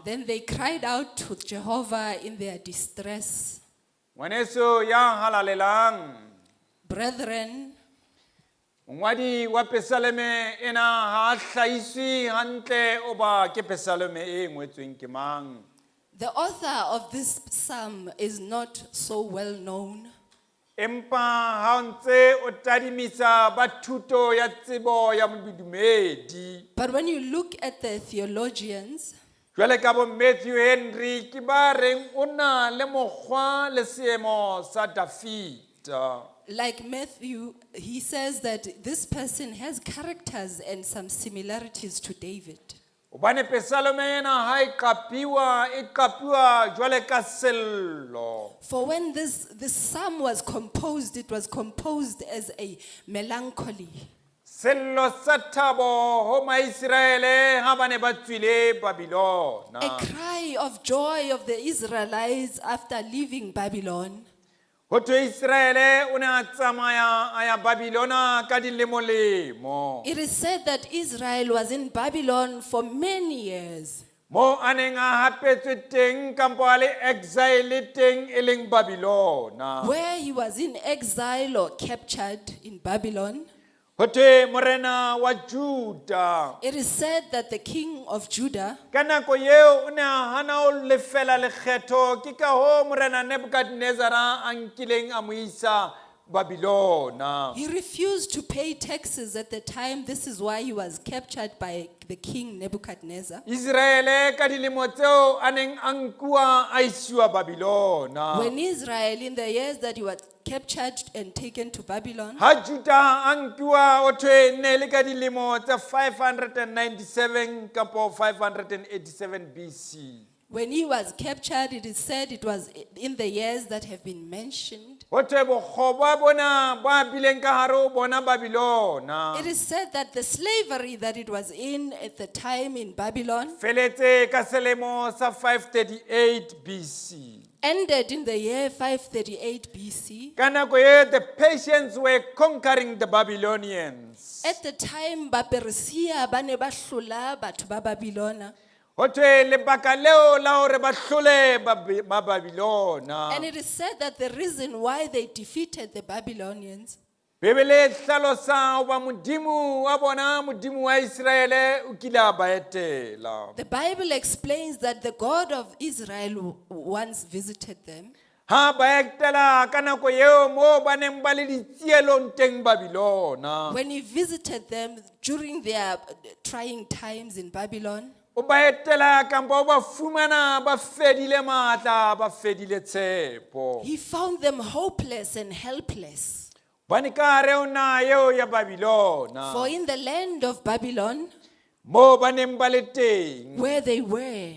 Then they cried out to Jehovah in their distress. Ngwaneso ya halalelang, Brethren, mongwadi wa pesaleme ena ha a hlahiswe hantle o ba ke pesaleme e ngwetsweng ke mang. The author of this psalm is not so well known. Empa ha o ntse o tadimisa ba thuto ya tsebo ya bodumedi, But when you look at the theologians, jwale ka bo Matthew Henry ke ba reng o na le mokgwa le seemo sa Dafita. Like Matthew, he says that this person has characters and some similarities to David. Hobane pesalome ena ha e qapiwa, e qapiwa jwale ka sello. For when this psalm was composed, it was composed as a melancholy. Sello sa thabo ho Maiseraele ha ba ne ba tswile Babylona. A cry of joy of the Israelites after leaving Babylon. Ho thwe Iseraele o ne a tsamaya a ya Babylona ka dilemolemo. It is said that Israel was in Babylon for many years, Mo a neng a hapetswe teng kampo a le exile teng e leng Babylona. Where he was in exile or captured in Babylon. Ho thwe morena wa Juda It is said that the king of Judah, ka nako eo o ne a hana ho lefela lekgetho, ke ka hoo morena Nebukadnezara a nkileng a mo isa Babylona. He refused to pay taxes at the time. This is why he was captured by the king Nebuchadnezzar. Iseraele ka dilemo tseo a neng a nkuwa a isiwa Babylona. When Israel, in the years that he was captured and taken to Babylon, Ha Juda a nkuwa, o thwe ne le ka dilemo tse 597 kapo 587 BC. When he was captured, it is said it was in the years that have been mentioned. Ho thwe bokgoba bona ba bileng ka hare ho bona Babylona It is said that the slavery that it was in at the time in Babylon feletse ka selemo sa 538 BC. Ended in the year 538 BC. Ka nako e the Persians were conquering the Babylonians. At the time, Bapersia ba ne ba hlola batho ba Babylona. Ho thwe lebaka leo la hore ba hlole ba Babylona, And it is said that the reason why they defeated the Babylonians, Bibele e hlalosa hoba Modimo wa bona, Modimo wa Iseraele, o kile a ba etela. The Bible explains that the God of Israel once visited them. Ha ba etela ka nako eo moo ba neng ba le ditsielong teng Babylona, When he visited them during their trying times in Babylon, o ba etela kampo o ba fumana ba fedile matla, ba fedile tshepo, he found them hopeless and helpless. bane ka hare ho naha eo ya Babylona, For in the land of Babylon, moo ba neng ba le teng, where they were,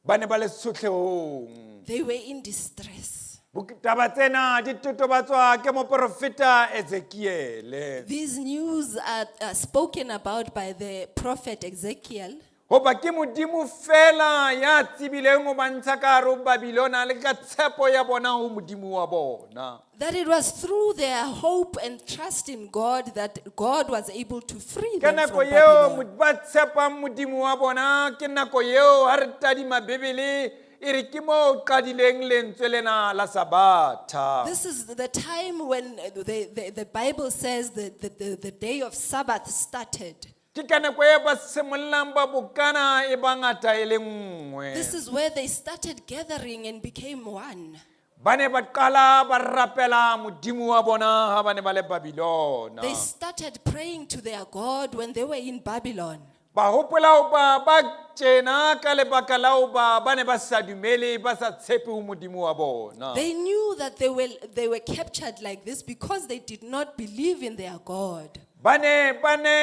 ba ne ba le tshotlehong. They were in distress. Taba tsena di totobatswa ke moporofeta Ezekiele. These news are spoken about by the prophet Ezekiel. Hoba ke Modimo fela ya tsebileng ho ba ntsha ka hare ho Babylona le ka tshepo ya bona ho Modimo wa bona. That it was through their hope and trust in God that God was able to free Ka them nako from eo Babylon. ba tshepang Modimo wa bona, ke nako eo ha re tadima Bibele e re ke moo o qadileng lentswe lena la Sabatha. This is the time when the Bible says that the day of Sabbath started. Ke ka nako e ba simollang ba bokana e bangata e le nngwe. This is where they started gathering and became one. Ba ne ba qala ba rapela Modimo wa bona ha ba ne ba le Babylona. They started praying to their God when they were in Babylon. Ba hopola hoba ba tjena ka lebaka la hoba ba ne ba sa dumele, ba sa tshepe ho Modimo wa bona. They knew that they were captured like this because they did not believe in their God. Ba ne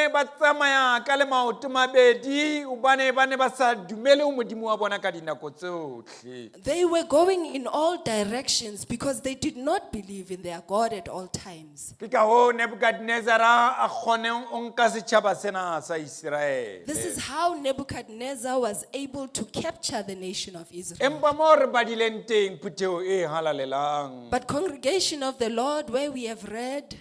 ba tsamaya ka le maoto mabedi hobane ba ne ba sa dumele ho Modimo wa bona ka dinako tsohle. They were going in all directions because they did not believe in their God at all times. Ke ka hoo Nebukadnezara a kgoneng o nka setjhaba sena sa Iseraele. This is how Nebuchadnezzar was able to capture the nation of Israel. Empa moo re badileng teng, phutheho e halalelang, But, congregation of the Lord, where we have read,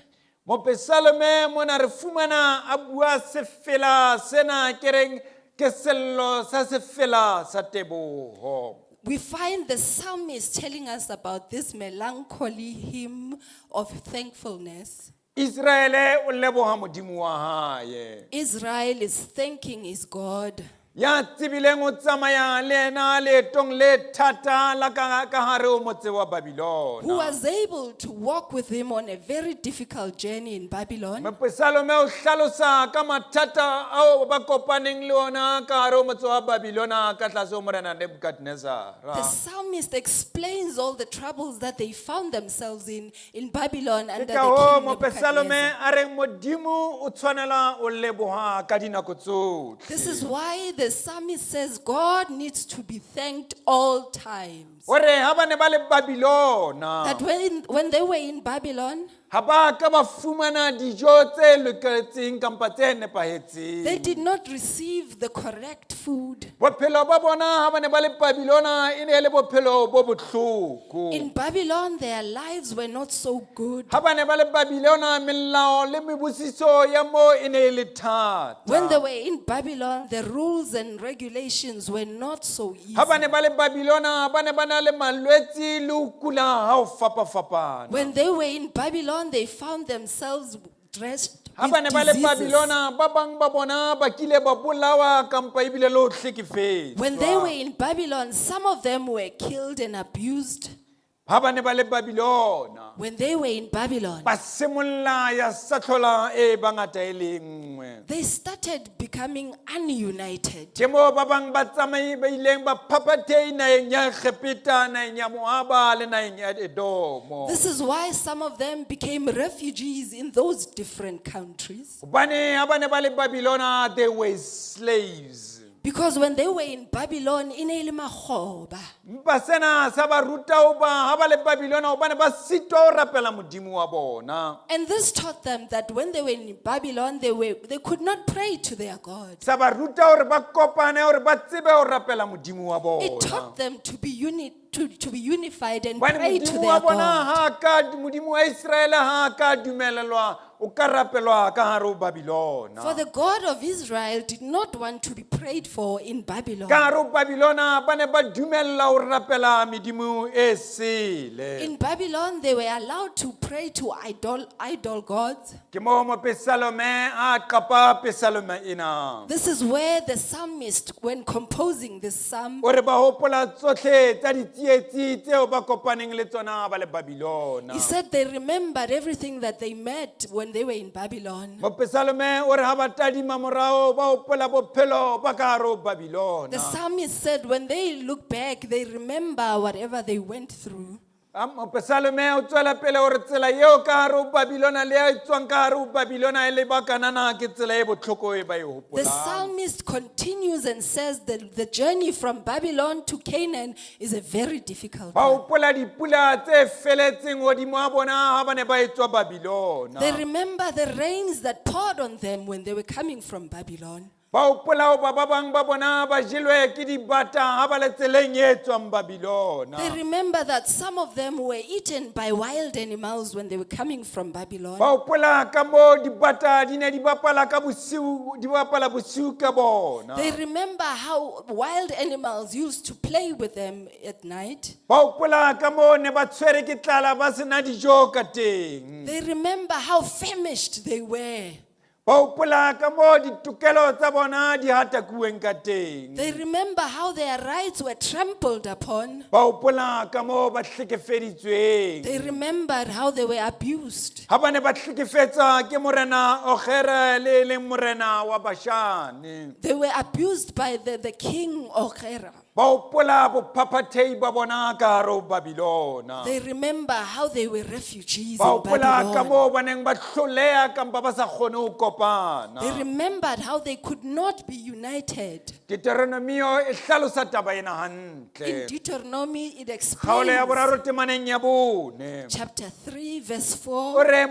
mopesalome mona re fumana a bua sefela sena ke reng ke sello sa sefela sa teboho. We find the psalmist telling us about this melancholy hymn of thankfulness. Israele o leboha Modimo wa hae. Israel is thanking his God Ya tsebileng ho tsamaya le yena leetong le thata la ka hare ho motse wa who Babylona. was able to walk with him on a very difficult journey in Babylon. Mopesalome o hlalosa ka mathata ao ba kopaneng le ona ka hare ho motse wa Babylona ka tlase ho morena Nebuchadnezzar. The psalmist explains all the troubles that they found themselves in Babylon Ke under the ka hoo king mopesalome Nebuchadnezzar. a reng Modimo o tshwanela o leboha ka dinako tsohle. This is why the psalmist says God needs to be thanked all times. O re ha ba ne ba le Babylona, That when they were in Babylon, ha ba ka ba fumana dijo tse loketseng kampa tse they nepahetseng. did not receive the correct food. Bophelo ba bona ha ba ne ba le Babylona e ne e le bophelo bo bohloko. In Babylon, their lives were not so good. Ha ba ne ba le Babylona melao le mebusiso ya moo e ne e le thata. When they were in Babylon, the rules and regulations were not so easy. Ha ba ne ba le Babylona ba ne ba na le malwetse le ho kula ha ho fapafapana. When they were in Babylon, they found themselves dressed Ha ba ne with ba le diseases. Babylona ba bang ba bona ba kile ba bolawa kampa ebile le ho hlekefetswa. When they were in Babylon, some of them were killed and abused. Ha ba ne ba le Babylona When they were in Babylon, ba simolla ya sa tlhola e bangata e le nngwe. they started becoming ununited. Ke moo ba bang ba tsamai ba ileng ba phaphathei naheng ya Egepeta, naheng ya Moaba le naheng ya Edomo. This is why some of them became refugees in those different countries. Hobane ha ba ne ba le Babylona they were slaves. Because when they were in Babylon, e ne e le makgoba. Empa sena sa ba ruta hoba ha ba le Babylona hobane ba sitwa ho rapela Modimo wa bona. And this taught them that when they were in Babylon, they could not pray to their God. Sa ba ruta hore ba kopane hore ba tsebe ho rapela Modimo wa It bona. taught them to be unified and Hobane pray to Modimo wa their bona God. ha a ka Modimo wa Israele ha a ka dumelelwa o ka rapelwa ka hare ho Babylona. For the God of Israel did not want to be prayed for in Babylon. Ka hare ho Babylona ba ne ba dumella ho rapela medimo e sele. In Babylon, they were allowed to pray to idol gods. Ke moo mopesalome a qapa pesalome ena. This is where the psalmist, when composing this psalm, O re ba hopola tsohle tsa ditsietsi tseo ba kopaneng le tsona ba le Babylona. he said they remembered everything that they met when they were in Babylon. Mopesalome o re ha ba tadima morao ba hopola bophelo ba ka hare ho Babylona. The psalmist said when they look back, they remember whatever they went through. Ah, Mopesalome o tswela pele hore tsela eo ka hare ho Babylona le ya e tswang ka hare ho Babylona e le ba Kanana ke tsela e bohloko e ba e The hopolang. psalmist continues and says that the journey from Babylon to Canaan is a very difficult Ba one. hopola dipula tse feletseng hodimo ha bona ha ba ne ba etswa Babylona. They remember the rains that poured on them when they were coming from Babylon. Ba hopola hoba ba bang ba bona ba jelwe ke dibata ha ba le tseleng e tswang Babylona. They remember that some of them were eaten by wild animals when they were coming from Babylon. Ba hopola ka moo dibata di ne di bapala ka bosiu, di bapala bosiu ka bona. They remember how wild animals used to play with them at night. Ba hopola ka moo ne ba tshwere ke tlala ba sena dijo ka teng. They remember how famished they were. Ba hopola ka moo ditokelo tsa bona di hatakuweng ka teng. They remember how their rights were trampled upon. Ba hopola ka moo ba hlekefeditsweng. They remembered how they were abused. Ha ba ne ba hlekefetswa ke morena Ogere le e leng morena wa Bashane. They were abused by the king Ogera. Ba hopola bophaphathehi ba bona ka hare ho Babylona. They remember how they were refugees Ba in hopola ka Babylon. moo ba neng ba hloleha kampa ba sa kgone ho kopana. They remembered how they could not be united. Deuteronomio e hlalosa taba ena In hantle. Deuteronomy, it Kgaolo ya explains boraro temaneng ya bone. chapter 3, verse O 4. re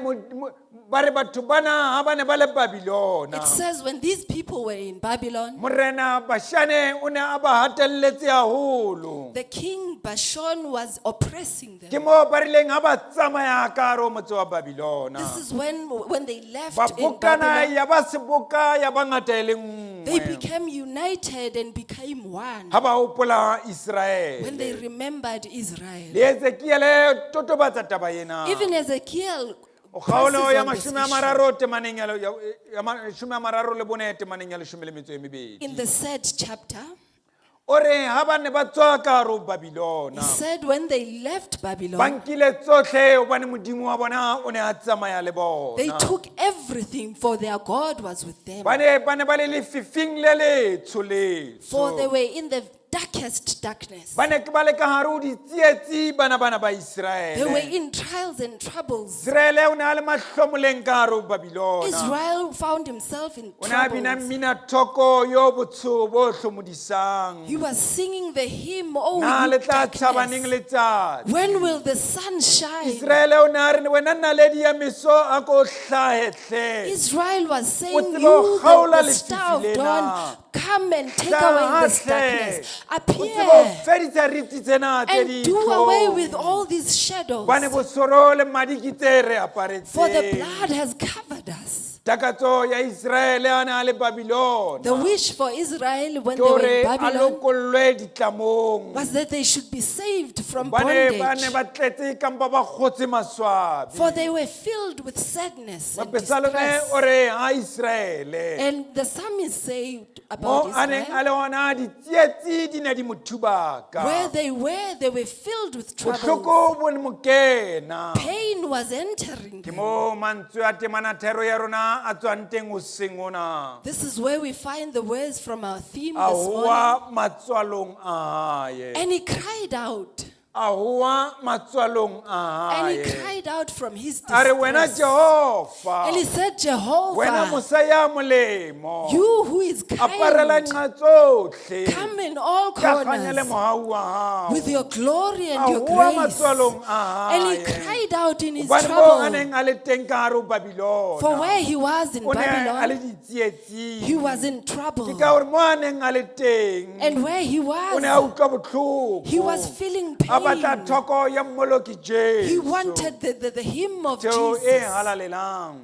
ba re batho bana ha ba ne ba le Babilona. It says when these people were in Babylon, Morena Bashane o ne a ba hatelletse haholo. the king Bashan was oppressing Ke them. moo ba rileng ha ba tsamaya ka hare ho motse wa Babilona. This is when they left Ba in bokana Babylon, ya ba seboka ya ba ngata e le they nngwe. became united and became one Ha ba hopola when Israele. they remembered Israel. Le Ezekiele totobatsa taba ena. Even Ezekiel O kgaolo presses ya on this mashome a issue. mararo temaneng ya le- ya- ya mashome a mararo le bone temaneng ya leshome le metso e mebedi. In the third chapter, O re ha ba ne ba tswa ka hare ho he Babilona. said when they left Ba Babylon, nkile tsohle hobane Modimo wa bona o ne a tsamaya le they bona. took everything, for their God was with them. Ba ne ba ne ba le lefifing le letsho For they letsho. were in the darkest darkness. Ba ne ba le ka hare ho ditsietsi bana bana ba They were Iseraele. in trials and troubles. Iseraele o ne a le mahlomoleng ka hare ho Babilona. Israel found himself in O ne a bina troubles. mmina thoko yo botsho bo hlomodisang. He was singing the hymn, Oh, Na you le tla tjhaba neng darkness. letsatsi? When will the sun shine? Israele o ne a re wena naledi ya meso a ko hlahe hle. Israel was saying, tsebe You, ho kgaola the star of lefifi lena. dawn, come and take away this Hlaha hle. darkness. O tsebe ho Appear fedisa riti tsena tse and do away dintho. with all these shadows. Hobane bosoro le madi ke tse re For the aparetseng. blood has covered us. Takatso ya Israele a ne a le Babilona. The wish for Israel when Ke they were hore in a Babylon lokollwe ditlamong. was that they should be saved from Ba ne ba ne bondage. ba tletse kampa ba kgotse maswabi. For they were filled with sadness and Mopesalome distress. o re ha Israele. And the psalmist said Mo about a neng a Israel, le hona ditsietsi di ne di mo thubaka. where they were filled with troubles. Bohloko bo ne mo kena. Pain was entering Ke them. mo mantswe a temana thero ya rona a tswang teng hoseng hona. This is where we find the words from our theme A this morning. howa matswalong a hae. And he cried out. A howa matswalong a And he hae. cried out from his A re wena distress. Jehova. And he said, Wena Jehovah, mosa ya molemo. you who is Aparela kind, nqa tsohle. come in all Ka kganya le corners mohau wa hao. with your glory A and your howa grace. matswalong a And he hae. cried out in his Hobane moo a trouble. neng a le teng ka hare ho Babilona. For where he was in O ne a le Babylon, ditsietsing. he was in Ke trouble. ka hore mo a neng a le teng. And where he O ne a was, utlwa bohloko. he was feeling A batla pain. thoko ya mmoloki He Jesu. wanted the hymn of Tseo e Jesus. halalelang.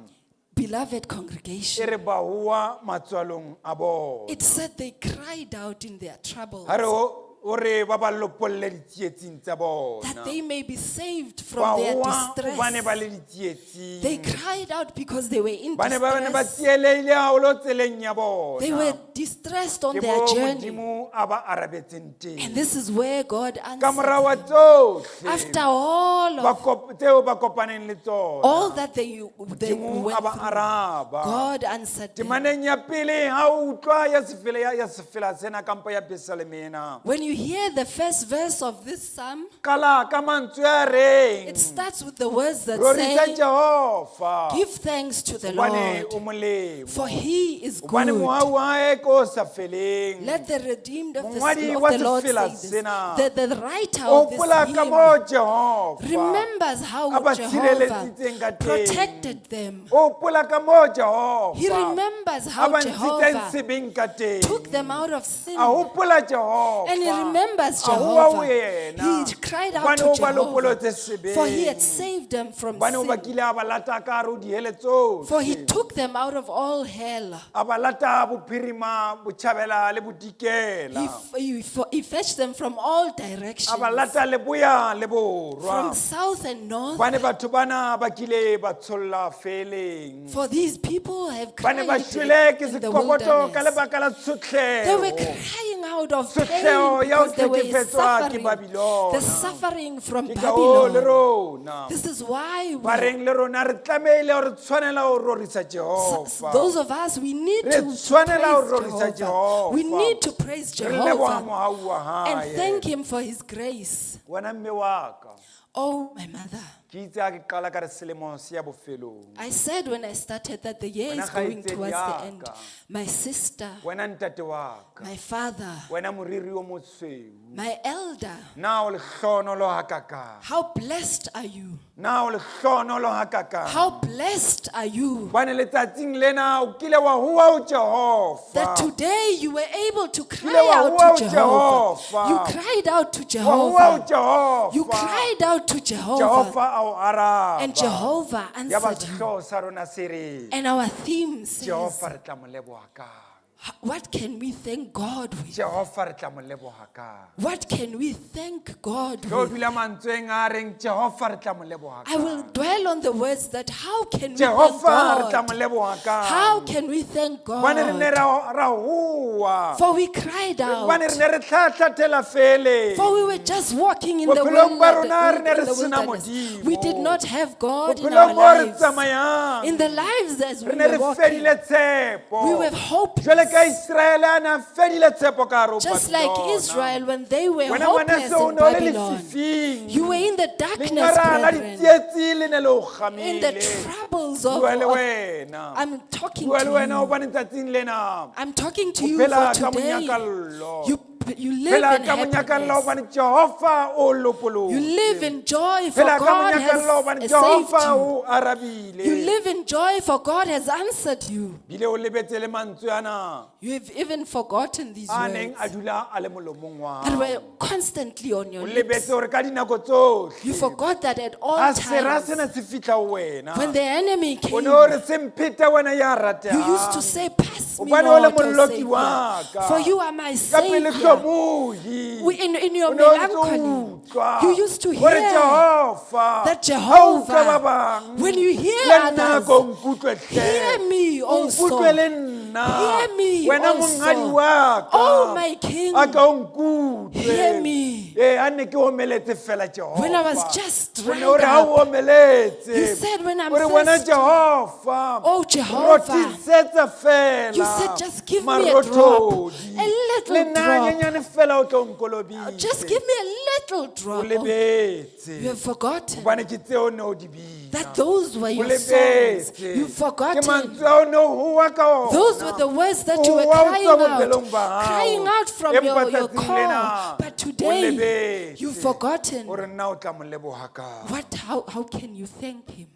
Beloved E congregation, re ba howa matswalong a bona. it said they cried out in their troubles Ha re o re ba ba lopolle ditsietsing tsa that bona. they may be saved Ba from their howa hobane ba distress. le ditsietsing. They cried out because they were in Ba ne ba ne ba distress. tsielehile haholo tseleng ya They bona. were distressed on Ke their moo journey. Modimo a ba arabetseng teng. And this is where God Ka morao wa answered. tsohle After all ba of tseo ba kopaneng le tsona. all that they Modimo went a ba through, araba. God answered them. Temaneng ya pele ha o utlwa ya sefela ya sefela sena kampo ya Pesaleme ena. When you hear the first verse of this psalm, Qala ka mantswe a reng it starts with the words that rorisa say, Jehova Give thanks to the hobane o Lord, molemo. for he is Hobane good. mohau wa hae ke o sa feleng. Let the redeemed of Mongwadi the, wa of the Lord sefela say this. sena. The writer O of this hopola ka hymn moo Jehova remembers how a ba Jehovah tshireleditseng ka teng. protected them. O hopola ka moo Jehova He remembers a how ba ntshitseng Jehovah sebeng ka teng. took them out of sin. A hopola Jehova. And he remembers A howa ho Jehovah. yena. He cried out Hobane to o ba Jehovah, lopolotse sebeng. for he had saved them from Hobane o ba sin. kile a ba lata ka hare ho dihele tsohle. For he took them out of all hell. A ba lata bophirima, botjhabela le bodikela. He fetched them from all A directions, ba lata leboya le borwa. from south and north. Hobane batho bana ba kile ba tsholla feeleng. For these people have Ba ne cried ba shwele ke in the sekoboto ka wilderness. lebaka la They were tshotleho. crying out of pain Tshotleho ya ho because they were hlekefetswa ke suffering. Babylona. The suffering from Ke ka hoo le Babylon. rona. This is why Ba we, reng le rona re tlamehile hore tshwanela ho rorisa Jehova. those of us, we need Re to tshwanela ho praise rorisa Jehovah. We Jehova. need to praise Re leboha Jehovah mohau wa and hae. thank Him for His grace. Wena mme wa ka. Oh, my mother. Ke itse ha ke qala ka re selemo se ya bofelong. I said when I started that the year Wena is going kgaitsedi towards the ya end. ka. My sister, Wena ntate wa ka. my father, Wena moriri o mosweu. my elder, Na o lehlohonolo hakakang. how blessed are you? Na o lehlohonolo hakakang. How blessed are you Hobane letsatsing lena o kile wa hua ho Jehova. that today you were able to cry Kile wa out hua to ho Jehovah. Jehova. You cried out to Wa hua ho Jehovah. Jehova. You cried out to Jehovah. Jehova a o araba. And Jehovah Ya ba answered you. sehlooho sa rona se re And our theme says, Jehova re tla mo leboha kang. what can we thank God with? Jehova re tla mo leboha kang. What can we thank God Tlo with? dula mantsweng a reng Jehova re tla mo leboha I will kang. dwell on the words that how can we thank Jehova re tla mo God? leboha kang. How can we thank Hobane re ne God? ra hua. For we cried Hobane out. re ne re hlahlathela feeleng. For we were just walking in the Bophelong ba rona re ne re wilderness. sena wilderness. We did Modimo. not have God in Bophelong our bo re lives. tsamayang. In the lives as we Re ne were re walking, fedile tshepo. we were Jwale ka hopeless. Israele a ne a fedile tshepo ka hare ho Just like Babylona. Israel when they were Wena hopeless ngwaneso o in ne o le Babylon. lefifing. You were in the darkness, Lenyora la brethren. ditsietsi le ne le o In the kgamile. troubles of, Bua le of wena. I'm talking Bua to le wena you. hobane tsatsing lena. I'm talking to O you phela for ka today. monyakallo. You live Phela in ka monyakallo happiness. hobane Jehova o lopolotse. You live in joy for Phela ka God monyakallo hobane has saved Jehova you. o arabile. You live in joy for God has answered you. Bile o lebetse le mantswe ana You have even forgotten these a neng a words dula a le molomong wa that hao. were constantly on your O lips. lebetse hore ka dinako tsohle You forgot that at all ha sera times sena se fihla ho wena when the enemy o came, ne o re se mphete wena ya you used to ratehang say, Pass me Hobane o le not, O molloki Savior, wa ka. for you are my Ka pele Savior. hlomohi In your O ne o ntso melancholy, utlwa you used to hore hear Jehova that ha o utlwa ba Jehovah, bang when you hear le nna others, ko nkutlwe hle hear me O also. nkutlwe le nna Hear me wena also. monghadi wa ka Oh, my King. a ka o nkutlwe Hear me. ee a ne ke omeletse fela Jehova When I was just O ne o dried re ha o up, omeletse You said when I'm o re wena thirsty, Jehova Oh, Jehovah. rothisetsa fela You said just give me a drop, marothodi. a little le nna drop. nyenyane fela o tlo nkolobise Just give me a little o drop. Oh, lebetse you have forgotten hobane ke tseo ne o di bina that those were o your songs. lebetse You've ke forgotten. mantswe ao ne o hoa ka ona Those were the words that you were O hoa o crying tswa bophelong out, ba hao. crying out from Empa your tsatsing core. lena, But o today, lebetse. you've forgotten. hore nna o tla mo leboha kang What? How can you thank him?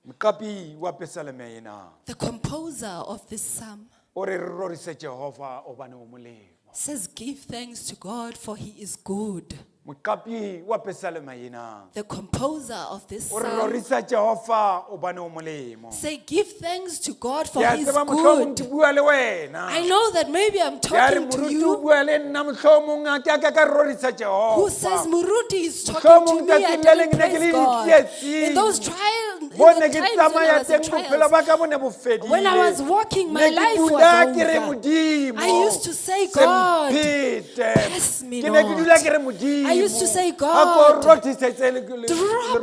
Moqapi wa pesaleme ena The composer of this psalm o re re rorise Jehova hobane o molemo says, Give thanks to God, for he is good. Moqapi wa pesaleme ena The composer of this o re psalm rorisa Jehova hobane o molemo say, Give thanks to God, for Ke a he is tseba mohlomong good. ke bua le wena I know that maybe I'm Ya re talking to moruti o you bua le nna mohlomong a ke a ka ka rorisa who says Jehova Muruti is talking to Mohlomong me. I tsatsing le leng didn't ne ke le praise God. ditsietsing. In those trials, in Mo the ne ke times when I tsamaya was in teng bophelo trials, ba ka bo ne bo fedile when I was walking, my Ne ke life was dula ke re over. Modimo I used to say, se God, mphete. pass me Ke ne ke not. dula ke re Modimo I used to say, a ko God, rothisetse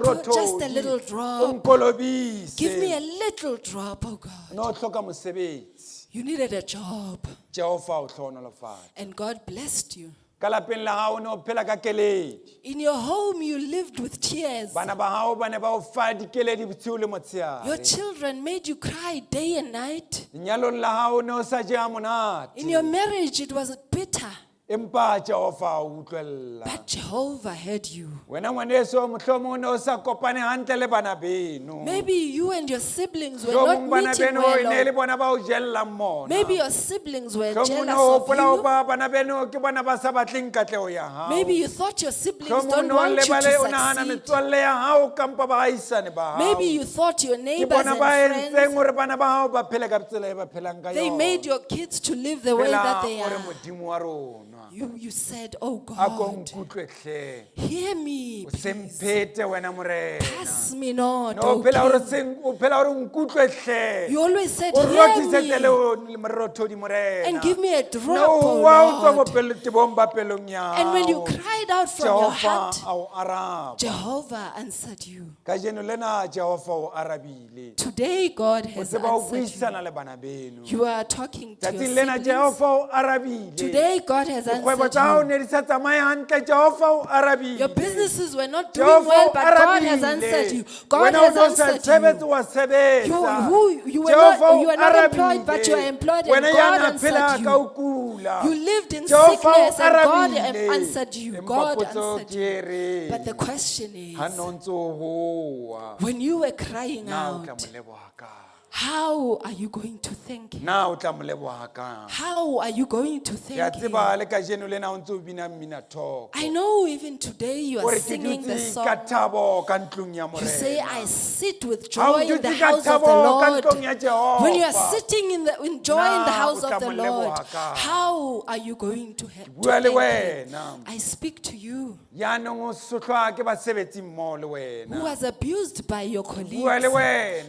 drop just a lerothodi. little drop. O nkolobise. Give me a little drop, oh God. Ne o hloka mosebetsi You needed a job, Jehova o hlohonolofatsa and God blessed you. Ka lapeng la hao o ne o phela ka keledi In your home, you lived with tears. Bana ba hao ba ne ba o fa dikeledi bosiu le Your motshehare children made you cry day and night. Lenyalong la hao o ne o sa je ha monate In your marriage, it was bitter, Empa Jehova o utlwella but Jehovah heard you. Wena ngwaneso mohlomong o ne o sa kopane hantle le bana beno Maybe you and your siblings were not Mohlomong bana meeting beno e ne e le well. bona ba o jellang mona Maybe your siblings were Mohlomong o ne jealous o of hopola ho you. ba bana beno ke bona ba sa batleng katleho ya hao Maybe you thought your siblings Mohlomong o don't ne o want you lebale o nahana to succeed. metswalle ya hao kampa baahisane ba hao Maybe you thought your Ke neighbors bona and ba entseng friends, hore bana ba hao ba phele ka tsela e ba phelang ka they yona made your kids to live the way Phela that they o re are. Modimo wa rona You said, Oh a ko God, nkutlwe hle hear me, O se please. mphete wena morena Pass me not, No, O o phela hore King. o phela hore nkutlwe hle You always said, O Hear rothisetse me le lerothodi morena and give me a drop, No, O wa o tswa Lord. bopelotebong ba pelong ya And when you hao. cried out from your Jehova heart, a o araba Jehovah answered you. Kajeno lena Jehova o arabile Today, God O has tseba o answered you. buisana le bana beno You are talking to your Tsatsing lena siblings. Jehova o arabile Today, God has Dikgwebo answered tsa hao you. ne di sa tsamaye hantle Jehova o arabile Your businesses were not doing Jehova well, o but God has arabile. answered you. God Wena o has no sa answered sebetse you. wa sebetsa You, who, you were Jehova not, o you are not employed, but you are arabile. employed, Wena and ya God na phela answered ka you. o kula kula. You lived in Jehova o sickness and God arabile. answered you. Empa God potso answered ke you. e reng, But the question is, ha no ntso o hoa, when you were crying na o tla out, mo leboha kang? how are you going to thank him? Na o tla mo leboha kang? How are you going to Ke a thank him? tseba le kajeno lena o ntso o bina mmina thoko. I know even today you O are re ke singing the dutse song. ka thabo ka ntlong ya You say, Morena. I sit with Ha o joy in the dutse ka house of the thabo ka Lord. ntlong ya When you are Jehova. sitting in the in joy in the Na house o tla of the mo Lord, leboha kang? how are you going to bua le thank him? wena. I speak to you Yaanong o sotlwa ke basebetsi mmoho le who wena. was abused by your Bua le colleagues.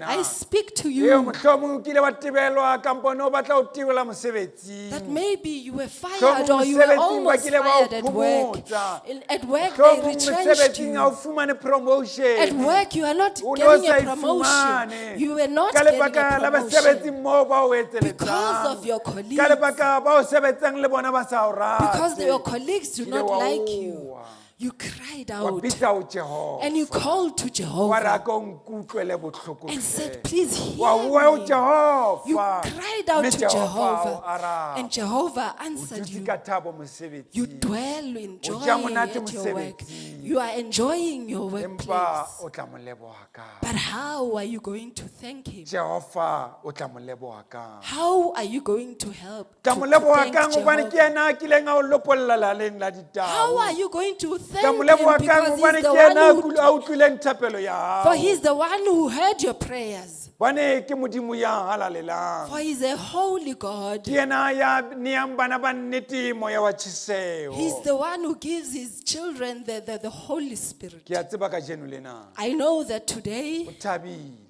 wena. I speak to Eo you mohlomong o kile wa tebelwa kampone o batla ho tebelwa mosebetsing. that maybe you were fired Mohlomong or you were mosebetsing ba almost kile ba o fired at work. phomotsa. At work, they Mohlomong retrenched mosebetsing ha you. o fumane promotion. At work, you are not O ne o getting sa a e promotion. fumane. You were not Ka getting lebaka a la promotion basebetsi mmoho ba o because etseletsang. of your Ka colleagues. lebaka ba o sebetsang le bona ba sa o rate. Because your colleagues do Kile not wa like you. oa. You cried Wa out bitsa ho Jehova. and you called to Wa re Jehovah a ko nkutlwele bohloko and hle. said, Please Wa hear bua ho me. Jehova. You cried out Mme to Jehova a o Jehovah araba. and Jehovah O answered dutse you. ka thabo mosebetsing. You dwell in O joy ja monate at your work. mosebetsing. You are enjoying your Empa workplace. o tla mo leboha kang? But how are you going to thank him? Jehova o tla mo leboha kang? How are you going to help? Tla To, mo to leboha thank kang hobane ke Jehovah? yena a kileng a o lopolla laleng la ditau. How are you going to Tla thank mo him? leboha kang Because hobane he's the ke yena a one who, a utlwileng thapelo ya for hao. he's the one who heard your prayers. Hobane ke Modimo ya halalelang. For he's a holy God. Ke yena ya neang bana ba nnete moya wa tjheseho. He's the one who gives his children the Holy Spirit. Ke a tseba kajeno lena I know that today o thabile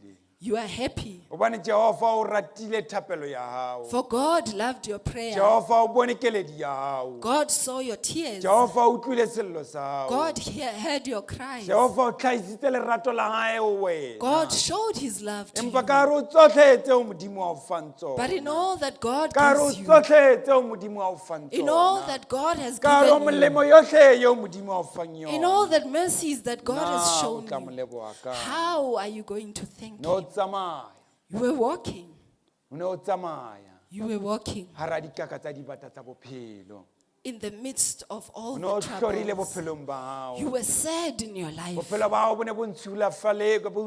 you are happy. hobane Jehova o ratile thapelo ya hao. For God loved your prayer. Jehova o bone keledi ya hao. God saw your tears. Jehova o utlwile sello sa hao. God heard your cries. Jehova o hlahisitse lerato la hae ho wena. God showed his love to Empa you. ka hare ho tsohle tseo Modimo a o fang But in tsona. all that God Ka hare ho gives you, tsohle tseo Modimo a o fang in all tsona. that God has Ka hare ho given you, molemo yohle eo Modimo a o fang in yona. all that mercies that God has Na o shown tla mo you, leboha kang? how are you going to thank Ne o him? tsamaya. You were walking. O ne o tsamaya You were walking hara dikaka tsa dibata tsa bophelo. in the midst of all O ne o the hlorile troubles. bophelong ba hao. You were sad in your life. Bophelo ba hao bo ne bo bo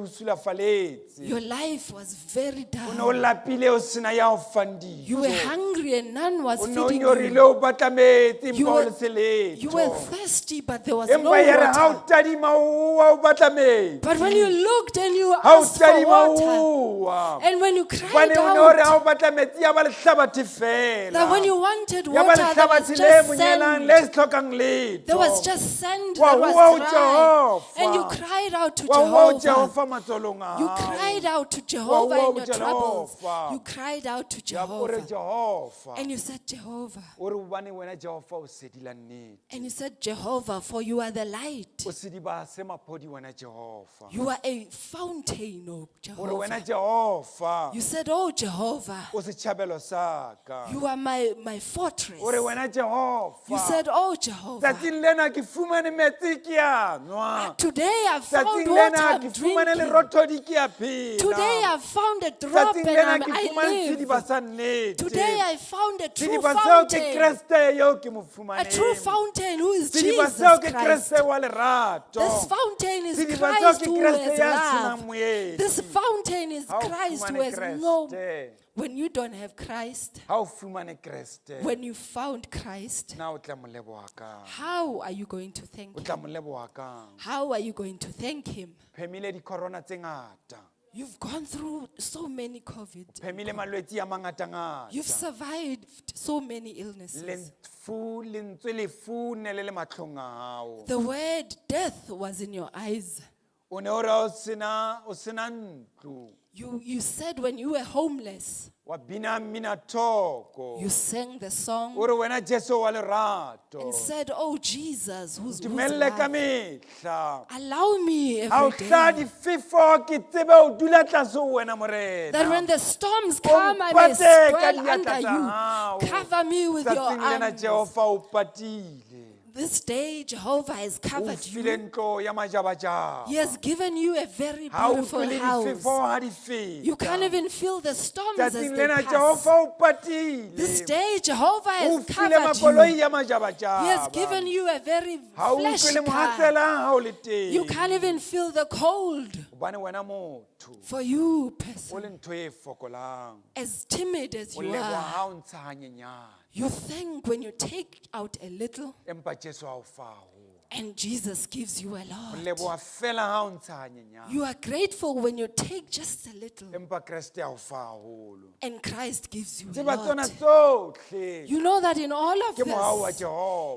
ntshulafaletse. Your life was very O ne o down. lapile o sena ya o fang You were dijo. hungry and none was O ne o feeding nyorile you. o batla metsi You empa o were, le se you were letho. thirsty, but there was no Empa ya re ha o water. tadima o oa o batla metsi. But when you looked and you Ha o asked for tadima water, o oa. and when you cried Hobane o ne o re out, ha o batla metsi ya ba lehlabathe fela. that when you wanted Ya ba water, there was lehlabathe le just monyelang sand. le se hlokang letho. There was just sand Wa that was hua ho dry. Jehova. And you cried out to Wa hua ho Jehovah. Jehova matsolong a You hao. cried out to Jehovah hua in ho your troubles. Jehova. You cried out to Ya o re Jehovah. Jehova. And you said, Jehovah. O re hobane wena Jehova o sedi la nnete. And you said, Jehovah, for you are the light. O sediba se maphodi wena Jehova. You are a fountain, oh O re wena Jehovah. Jehova You said, Oh Jehovah, o setjhabelo sa ka. you are my fortress. O re wena Jehova. You said, Oh Jehovah, Tsatsing lena ke fumane metsi ke a nwa. today I've found Tsatsing water, lena I'm ke fumane drinking. lerothodi ke a phela. Today I've found a drop Tsatsing and lena I'm, ke I fumane sediba live. sa nnete. Today I found a true Sediba seo ke fountain. Kreste eo ke mo A true fumaneng. fountain who is Sediba Jesus seo ke Christ. Kreste wa lerato. This fountain is Sediba seo Christ ke who Kreste has ya senang love. moedi. This fountain is Ha o Christ who fumane has no. Kreste. When you don't have Christ, Ha o fumane Kreste. when you found Christ, Na o tla mo leboha kang? how are you going to thank O him? tla mo leboha kang? How are you going to thank him? Phemile di-corona tse ngata. You've gone through so many COVID. Phemile malwetse a mangatangata. You've survived so many illnesses. Lefu, lentswe lefu ne le le mahlong a hao. The word death was in your eyes. O ne o re ha o sena o sena ntlo. You said when you were homeless, Wa bina mmina thoko. you sang the song O re wena Jesu wa lerato. and said, Oh Jesus, who's Dumelle ka love, mehla. allow me Ha o every hla day difefo ke tsebe ho dula tlase ho wena Morena. that when the storms O come, I may mpate ka dwell diatla under tsa you. hao. Cover me with your Tsatsing lena arms. Jehova o patile. This day, Jehovah has O covered file you. ntlo ya majabajaba. He has given you a very Ha o beautiful utlwe le house. difefo ha di You can't feta. even feel the storms as Tsatsing they lena pass. Jehova o patile. This day, Jehovah O has file covered makoloi you. ya He has majabajaba. given you a very Ha o flesh utlwe le car. mohatsela ha o le You teng. can't even feel the cold. Hobane wena motho For you, o person, le ntho e fokolang. as timid as O you leboha are, ha o ntsha hanyenyane. you thank when you take out a little Empa Jesu ha o fa haholo. and Jesus gives you a O lot. leboha fela ha o ntsha hanyenyane. You are grateful when you take just a little Empa Kreste a o fa haholo. and Christ gives you a Tseba tsona lot. tsohle You know that in all of ke mohau wa this,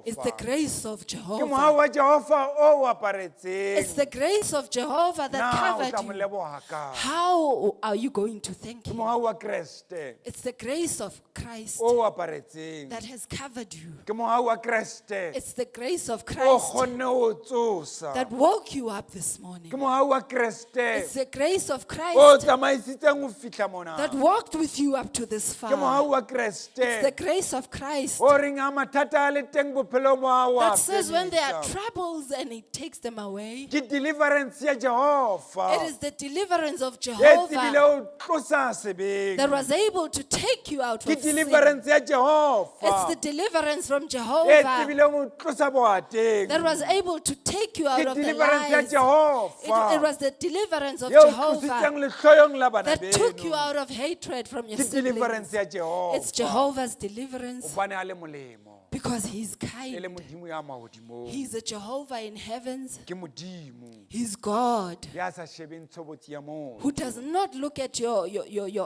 it's the Jehova. grace of Ke Jehovah. mohau wa Jehova o o It's aparetseng. the grace of Jehovah that Na o covered tla mo you. leboha kang? How are you going to thank Ke him? mohau wa Kreste It's the grace of Christ o o aparetseng. that has covered you. Ke mohau wa Kreste It's the grace of o Christ kgonne ho tsosa. that woke you up this morning. Ke mohau wa Kreste It's the grace of o Christ tsamaisitseng ho fihla mona. that walked with you up to this Ke far. mohau wa It's the Kreste grace of Christ o reng ha mathata a le teng bophelong bo hao wa that says when there are fedisa. troubles and he takes them away. Ke deliverance ya Jehova It is the deliverance of e tsebile Jehovah ho tlosa sebeng. that was able to take you out Ke of sin. deliverance ya It's Jehova the deliverance from e Jehovah tsebileng ho tlosa bohateng. that was able to take you out Ke of the deliverance ya lies. It Jehova was the deliverance of eo Jehovah tlositseng lehloyong la bana that took you beno. out of hatred from your Ke deliverance siblings. ya Jehova It's Jehovah's deliverance hobane a le molemo because he's e le kind. Modimo ya mahodimong. He's a Jehovah in heavens. Ke Modimo He's God ya sa shebeng tshobotsi ya motho. who does not look at your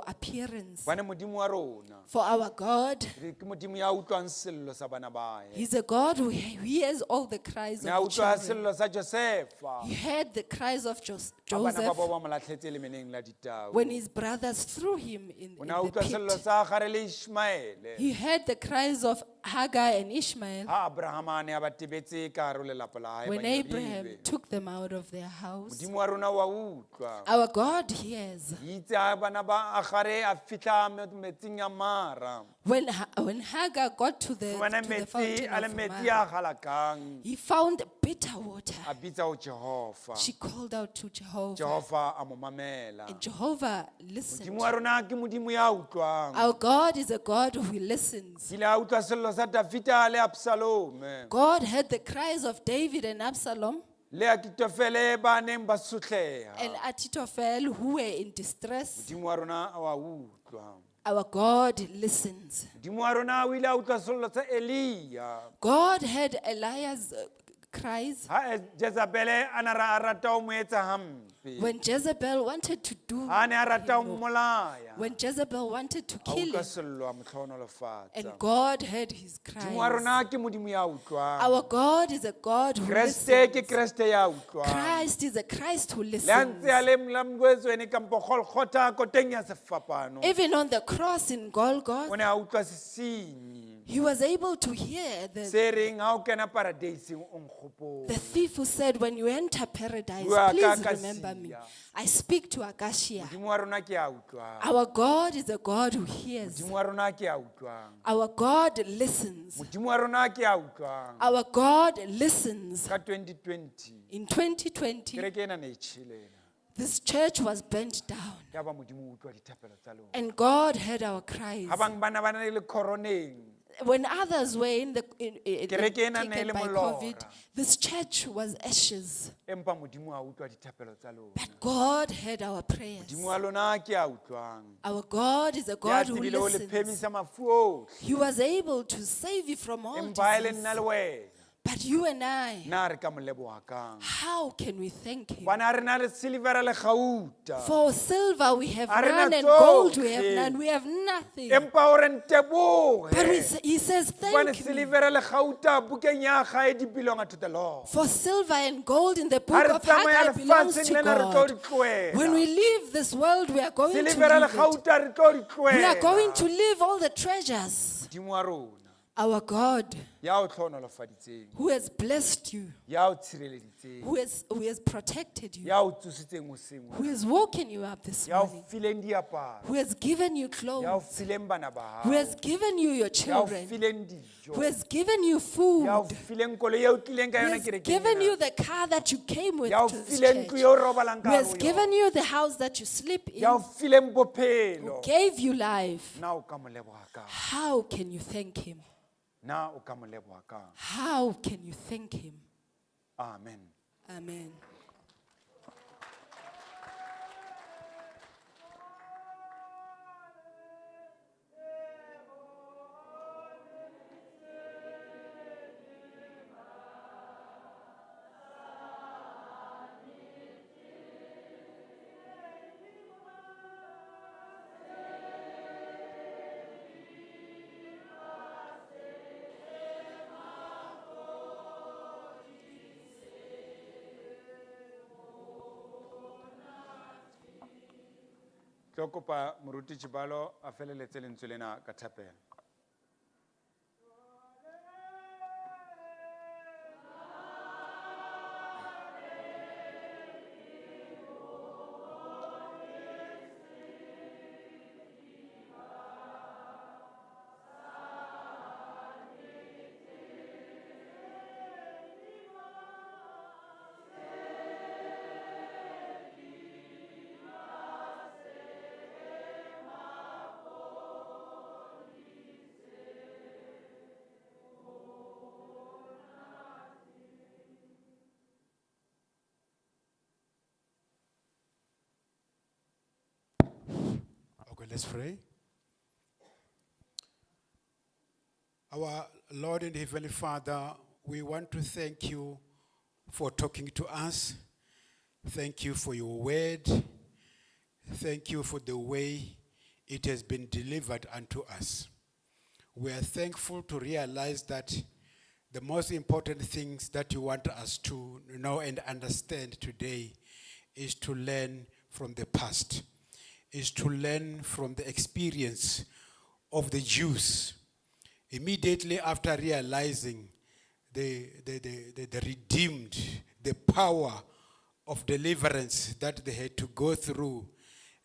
appearance. Hobane Modimo wa rona For our God, re ke Modimo ya utlwang sello sa bana ba hae. he's a God who hears all the cries Ne a of the utlwa children. sello sa Josefa He heard the cries of ha bana ba Joseph bo ba mo lahletse lemeneng la ditau. when his brothers threw him in O in ne a the utlwa sello pit. sa Agare le Ishmaele He heard the cries of Hagar and Ishmael ha Abrahama a ne a ba tebetse ka hare ho lelapa la hae when ba Abraham nyorilwe. took them out of their house. Modimo wa rona wa utlwa. Our God hears. Itse ha bana ba Agare a fihla metsing a Mara. When Hagar got to the, Fumana to the metsi fountain a le of metsi Mara, a galakang. he found bitter water. A bitsa ho Jehova. She called out to Jehovah, Jehova a mo mamela. and Jehovah listened. Modimo wa rona ke Modimo ya utlwang. Our God is a God who listens. Kile a utlwa sello sa Davida le Absalome God heard the cries of David and Absalom le Akitofele ba neng ba sotleha. and Achitophel who were in distress. Modimo wa rona wa utlwa. Our God listens. Modimo wa rona o ile a utlwa sello sa Elia. God heard Elias' cries Ha Jezebele a na a rata ho mo etsa hampe. when Jezebel wanted to do Ha a ne a rata ho him, mmolaya. when Jezebel wanted to A kill utlwa him, sello a mo hlohonolofatsa. and God heard his Modimo wa cries. rona ke Modimo ya utlwang. Our God is a God who Kreste ke listens. Kreste ya utlwang. Christ is a Christ who Le ha ntse a listens. le mlamkwetsweni kampo Golgotha koteng ya sefapano. Even on the cross in O Golgotha, ne a utlwa sesenyi he was able to hear the, se reng ha o kena paradeiseng o nkgopole. the thief who said, When you enter paradise, Bua ka please remember me. Akasia. I speak to Acacia. Modimo wa rona ke ya utlwang. Our God is a God who hears. Modimo wa rona ke ya utlwang. Our God listens. Modimo wa rona ke ya utlwang. Our God listens. Ka 2020 In 2020, kereke ena ne e tjhele ena. this church was burnt down, Ya ba Modimo o utlwa dithapelo tsa lona. and God heard our cries. Ha bang bana ba na le coroneng. When others were in the in, Kereke ena ne e taken le by molora. COVID, this church was ashes. Empa Modimo a utlwa dithapelo tsa lona. But God heard our prayers. Modimo wa lona ke ya utlwang. Our God is a Ya God who tsebile ho le listens. phemisa mafu ohle. He was able to save you from all Empa ha e le disease. nna le wena. But you and I, Na re ka mo leboha kang? how can we thank him? Hobane ha re na le silivera le kgauta. For silver we have Ha re na none and gold we have tsohle. none. We have nothing. Empa o re ntebohe. But he says, Hobane thank me. silivera le kgauta bukeng ya hae di belong to the Lord. For silver and gold in the Ha book re of tsamaya Haggai belongs lefatsheng to lena re tlo God. di tlohela. When we leave this world, we are going to leave Silivera le it. kgauta re tlo di We are going tlohela. to leave all the treasures. Modimo wa rona Our God, Ya o hlohonolofaditseng. Who has blessed you, Ya o tshireleditseng. Who has protected you, Ya o tsositseng hoseng who hona. has woken you up this Ya o morning, fileng diaparo. Who has given you Ya o clothes, fileng bana ba who hao. has given you your Ya o children, fileng dijo. Who has given you food, Ya o fileng koloi eo o tlileng ka who yona has kerekeng given ena. you the car that you came with Ya o to this fileng church, ntlo eo o robalang ka who hare has ho given yona. You the house that you sleep in, Ya o fileng bophelo. Who gave you life. Na o ka mo leboha kang? How can you thank him? Na o ka mo leboha kang? How can you thank him? Amen. Amen. Tlo kopa moruti Chibalo a feleletse lentswe lena ka thapelo. Okay, let's pray. Our Lord and Heavenly Father, we want to thank you for talking to us. Thank you for your word. Thank you for the way it has been delivered unto us. We are thankful to realize that the most important things that you want us to know and understand today is to learn from the past, is to learn from the experience of the Jews. Immediately after realizing the redeemed, the power of deliverance that they had to go through,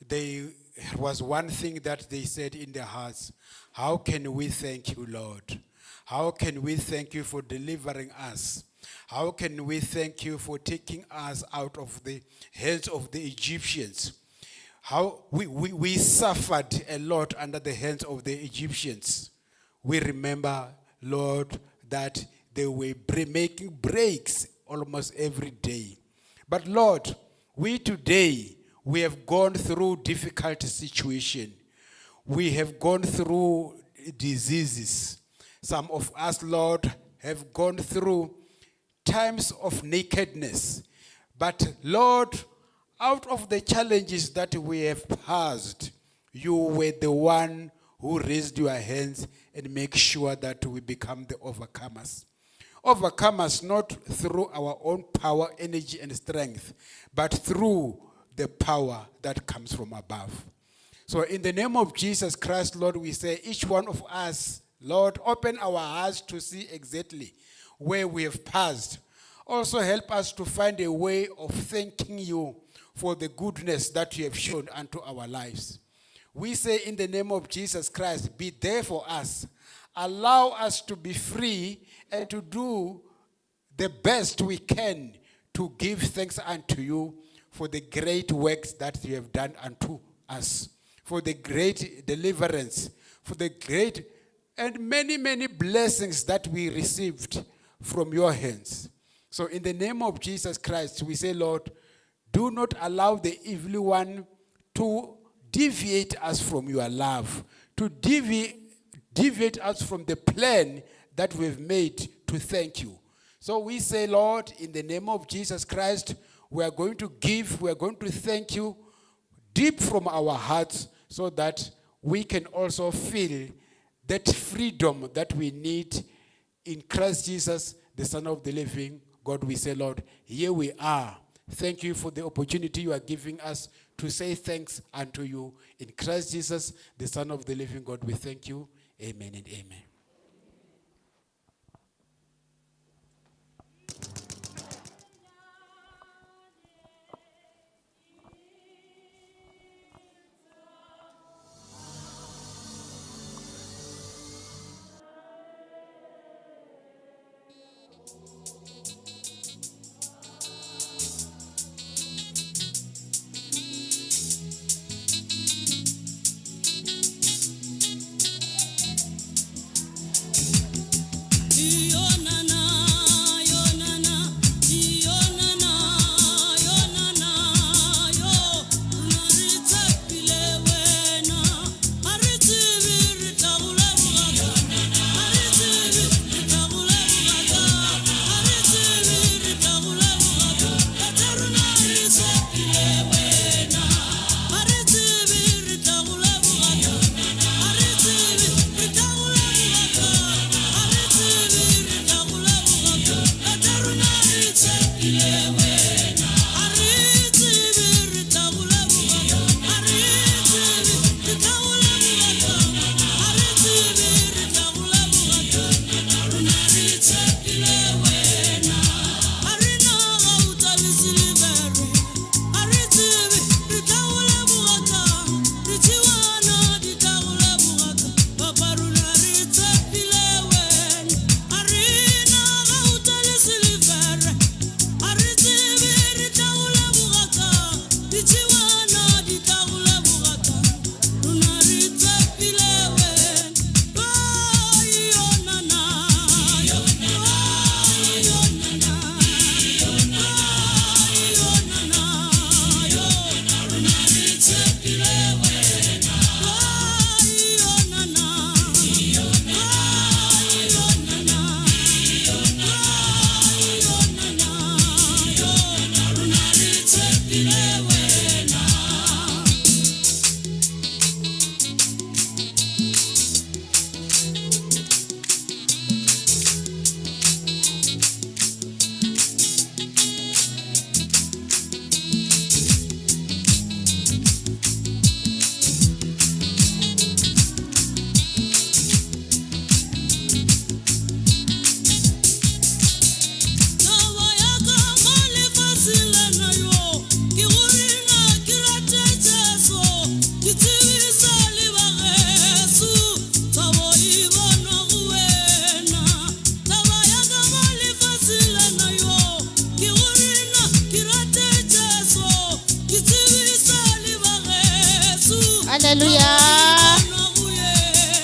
there was one thing that they said in their hearts: "How can we thank you, Lord? How can we thank you for delivering us? How can we thank you for taking us out of the hands of the Egyptians? How we suffered a lot under the hands of the Egyptians." We remember, Lord, that they were making breaks almost every day. But Lord, we today, we have gone through difficult situation. We have gone through diseases. Some of us, Lord, have gone through times of nakedness. But Lord, out of the challenges that we have passed, you were the one who raised your hands and make sure that we become the overcomers. Overcomers not through our own power, energy, and strength, but through the power that comes from above. So, in the name of Jesus Christ, Lord, we say, each one of us, Lord, open our eyes to see exactly where we have passed. Also, help us to find a way of thanking you for the goodness that you have shown unto our lives. We say, in the name of Jesus Christ, be there for us. Allow us to be free and to do the best we can to give thanks unto you for the great works that you have done unto us, for the great deliverance, for the great and many, many blessings that we received from your hands. So, in the name of Jesus Christ, we say, Lord, do not allow the evil one to deviate us from your love, to deviate us from the plan that we've made to thank you. So we say, Lord, in the name of Jesus Christ, we are going to give, we are going to thank you deep from our hearts so that we can also feel that freedom that we need in Christ Jesus, the Son of the living God. We say, Lord, here we are. Thank you for the opportunity you are giving us to say thanks unto you. In Christ Jesus, the Son of the living God, we thank you. Amen and amen.